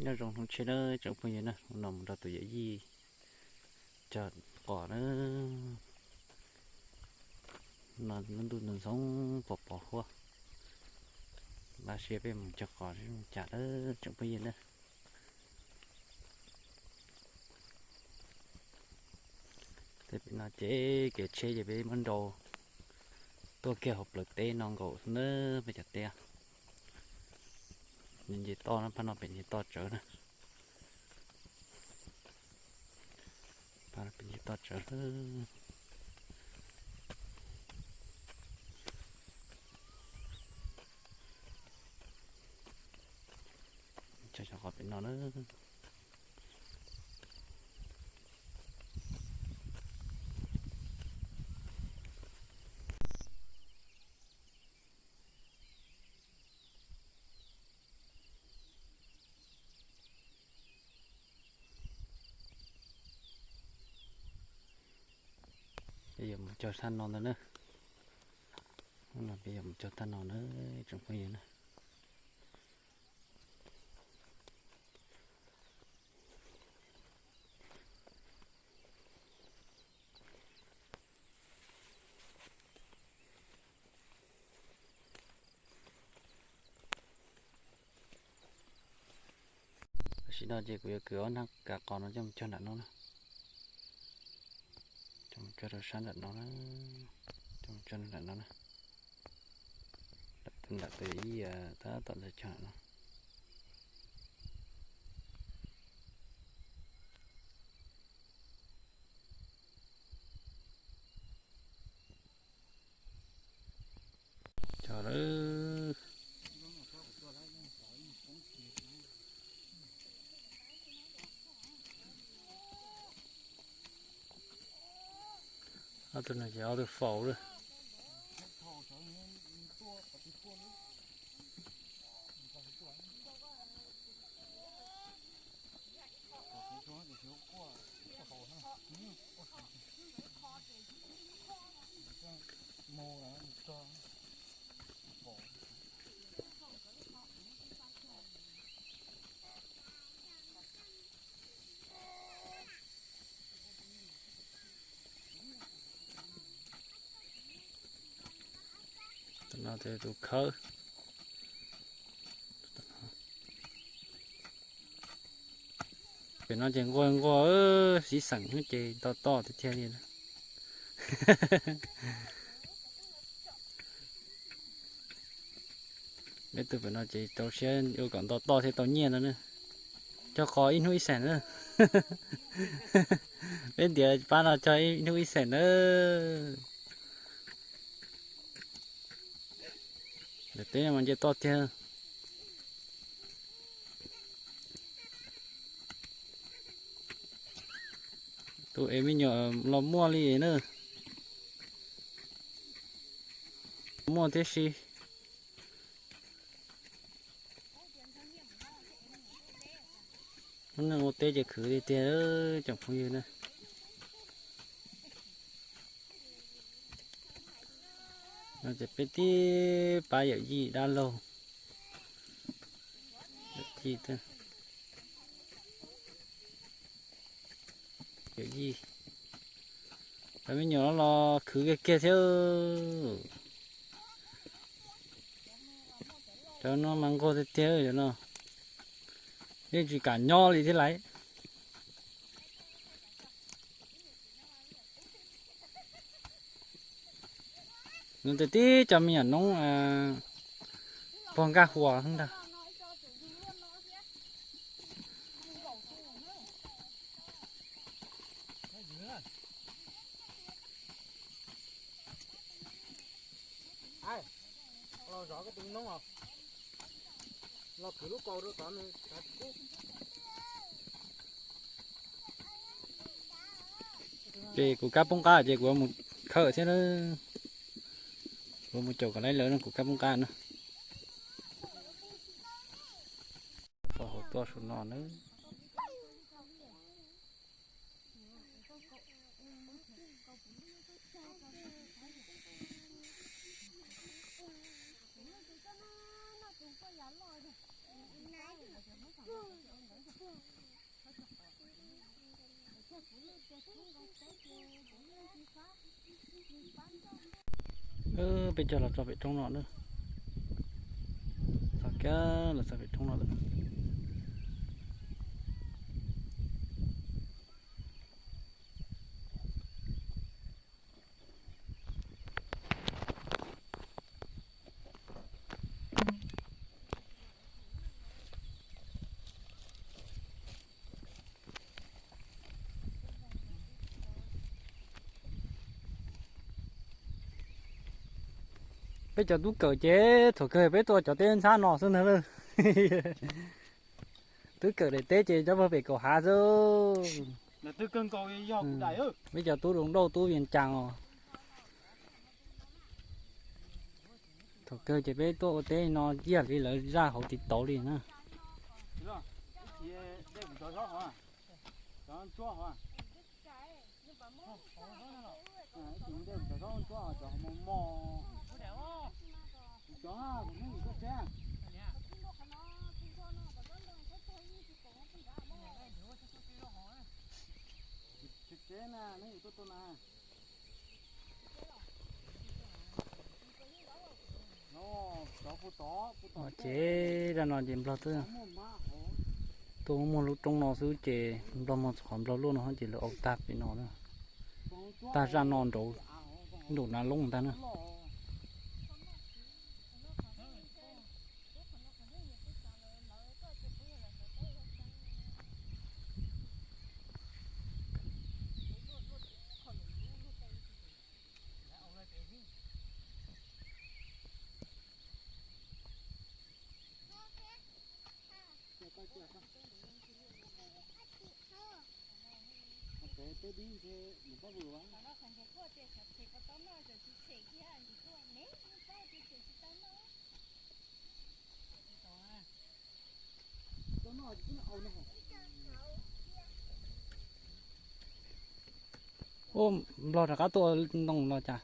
Nyob zoo hnub tshiab nawb tsoom phooj ywg na, hnub no mus nrog tus yawm yij cog qos na. No lub ntuj ntxoov ntxoo pos pos huab, npaj siab peb mus cog qos seb zoo cas lawm tsoom phooj ywg na. Tej pem no ces kev tsheb ces peb muab nrau tuaj kiag hauv plawv teb no nkaus xwb na, peb cov teb. Nce toj na, phab no pem nce toj tsawv na. Phab no pem nce toj tsawv. Cog cov qos pem no na. Peb yuav mus cog sab no ntag na. Hnub no peb yuav mus cog sab no na tsoom phooj ywg na. Tam sim no ces kuv yuav kwv ob nag kav qos no coj mus cog nram no na. Coj mus cog rau sab nram no na. Coj mus cog nram no na. Nram tus ib tab tom ntawd cog nram no. Cog lawm. Ob tug no ces ob tug faus lawm. Tus no tus khawb. Pem no ces nquag nquag, siv xeem ces nto toj tiag tiag li na. Peb tus pem no ces rau siab ua kom nto toj thiaj tau nyiaj no na. Cog qos ib hnub ib xeem na. Peb ntiav pab no cog ib hnub ib xeem na. Ntawm teb mas nce toj tiag. Tus es me nyuam los muaj li na. Muaj thiab si. Lub neej ua teb ces khwv tiag tiag tsoom phooj ywg na. No ces peb tib pab yawm yij dab laug. Yawm yij, yawm yij, cov me nyuam no los khwv kiag kiag thiab. Cov no mas nquag tiag tiag cov no. Yeej tsis kam nyob li thiab lauj. Nws tias tib cov me nyuam noob puag nkaj huas ntag. Los zov koj tus noob os. Los khwv lub kaus rau tod nws kav tsis kub. Ces kuv kab poob qab ces kuv mus khawm thiab na. Kuv mus caum kom laib lawv no kuv kab poob qab na. Tau hauv tuaj saum no na. Peb cog los txog pem roob no na. Txog kiag los txog pem roob no lawm. Peb cov tub kawm ces thaum kawg peb tuaj cov teb ntxhab no xwb ntag lawm. Tub kawm daim teb ces cov pag pem kaum hav xwb. Peb cov tub Doos Dauj tub Vias Cas os. Thaum kawg ces peb tuaj ua teb no ib yam li lawv zaj hauv TikTok li na. Ces zaj no ces Nplog twb tuaj muaj lub roob no xwb ces Nplog muag txog qhov Nplog luaj no ces lawv au tag pem no na. Tag zaj no nraum, nraum Nav Loob ntag na. Ub, Nplog rov qab tuaj ntoo no cas?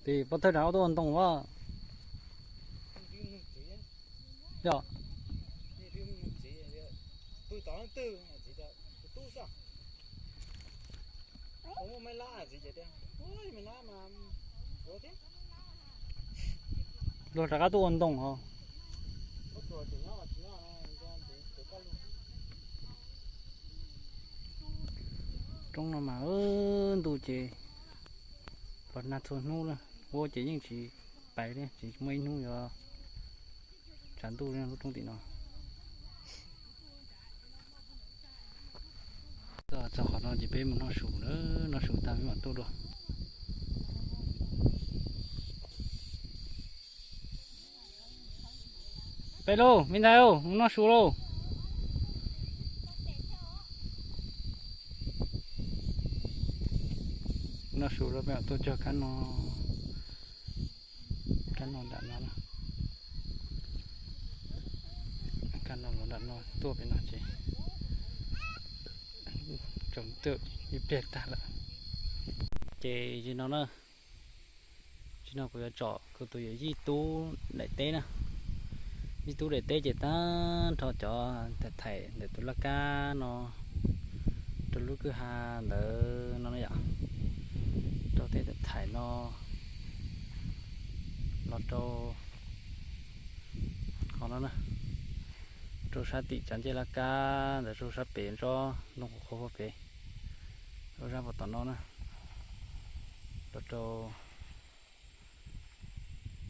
Tim pov thawj rov qab tuaj ntoo as. Yog. Luag rov qab tuaj ua ntoo os. Roob no mas ntuj ces los nag txhua hnub na, huab ces yeej tsis pais li, tsis muaj ib hnub yuav tsaus ntuj li lub roob tim no. Txog qhov no ces peb mus noj su na, noj su tag peb mam tuaj dua. Peb lauj, me ntxhais lauj, mus noj su lauj. Noj su lauj, peb mam tuaj cog kab no, kab no nram no, kab no los nram no, tuaj pem no ces tsaus ntuj ib pliag tag lawm. Ces no na, tsis no kuv yuav tsom kuv tus yawm yij tub daim teb na. Yij tub daim teb ces tag nrho cov thaim thaim ntawm tus laj kab no rau lub kwj ha ntawd no na yom, rau tej thaim thaim no los rau qhov no na, rau sab tim tsav ncej laj kab ntawd, rau sab pem ntsob ntoo qhuav qhuav pem, rau sab puag tom no na, los rau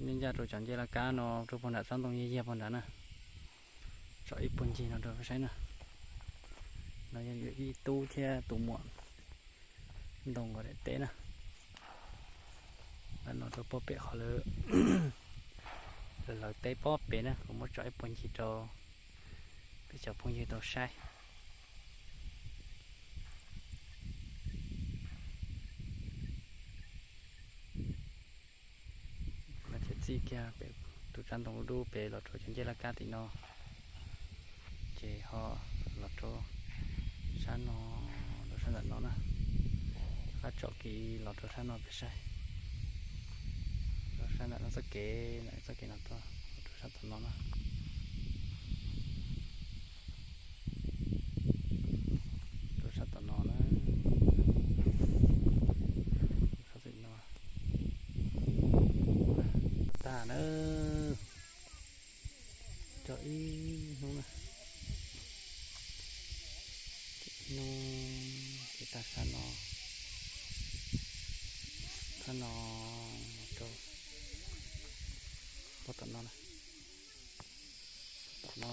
nyob ncaj rau tsav ncej laj kab no rau puag nram tsob ntoo yag yag puag nrad na. Tsom ib puag ncig no rau peb saib na. No yog yawm yij tub thiab tus muam ntoo nkawd daim teb na. Ntawm no rau pob pem qhov lawv, lawv teb pob pem na, kuv muab tsom ib puag ncig rau peb cov phooj ywg tau saib. Ces txij kiag pem tus tsob ntoo dub dub pem los rau cov ncej laj kab tim no, ces ho los rau sab no, rau sab ntawm no na. Qab Tsom kiv los rau sab no peb saib, rau sab ntawm no txoj kev, ntawm txoj kev no tuaj los rau sab tom no na, rau sab tom no na, sab tim no. Tag na, tso ib hnub na, ib hnub ces tag sab no, sab no rau pog tom no na. Tom no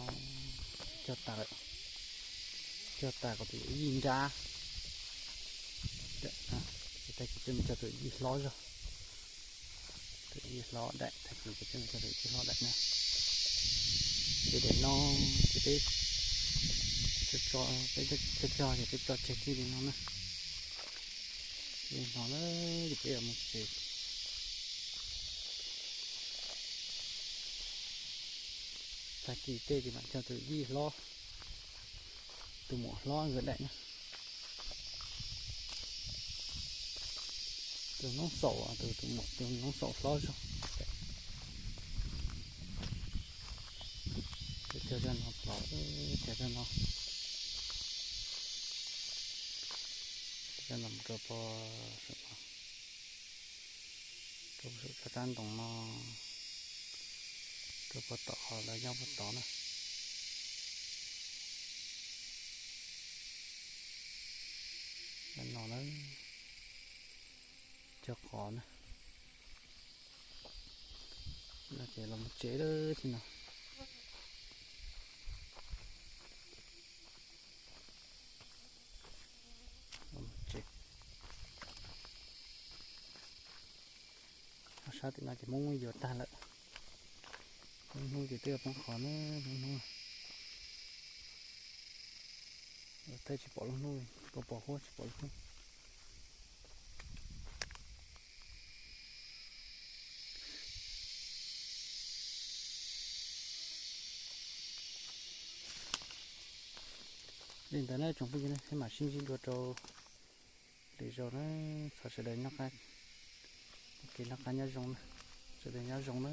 cog tas lawm, cog tas kom tus yij nrab. Tag kis peb mus cog tus yij hlob zog, tus yij hlob daim, tag kis ces peb mus cog tus yij hlob daim na. Ces daim no ces peb tso, peb cog cog ces peb tso tseg txij li no na. Li no na, ces peb yuav mus tsev. Tag kis tej ces mam cog tus yij hlob, tus muam hlob nkawd daim na. Tus noob xaum, tus, tus muam, tus noob xaum hlob zog. Cog zaj no plaws, cog zaj no, zaj no mus rau pog saum no, rau saum tsob rab ntoo no, rau pog tom qhov lawv nyob pog tod na. Zaj no na, cog qhov na. No ces los mus tsev lawm tsis no. Los mus tsev. Ob sab tim no ces Hmoob yuav tag lawm. Lub hnub ces twb yuav poob qho na, lub hnub. Tej tsis pom lub hnub, pos pos huab tsis pom lub hnub. Li ntawd na tsoom phooj ywg na, peb mam sib ntsib dua rau lwm zaus na, thov sawv daws nyob qab, kev noj qab nyob zoo na, sawv daws nyob zoo na.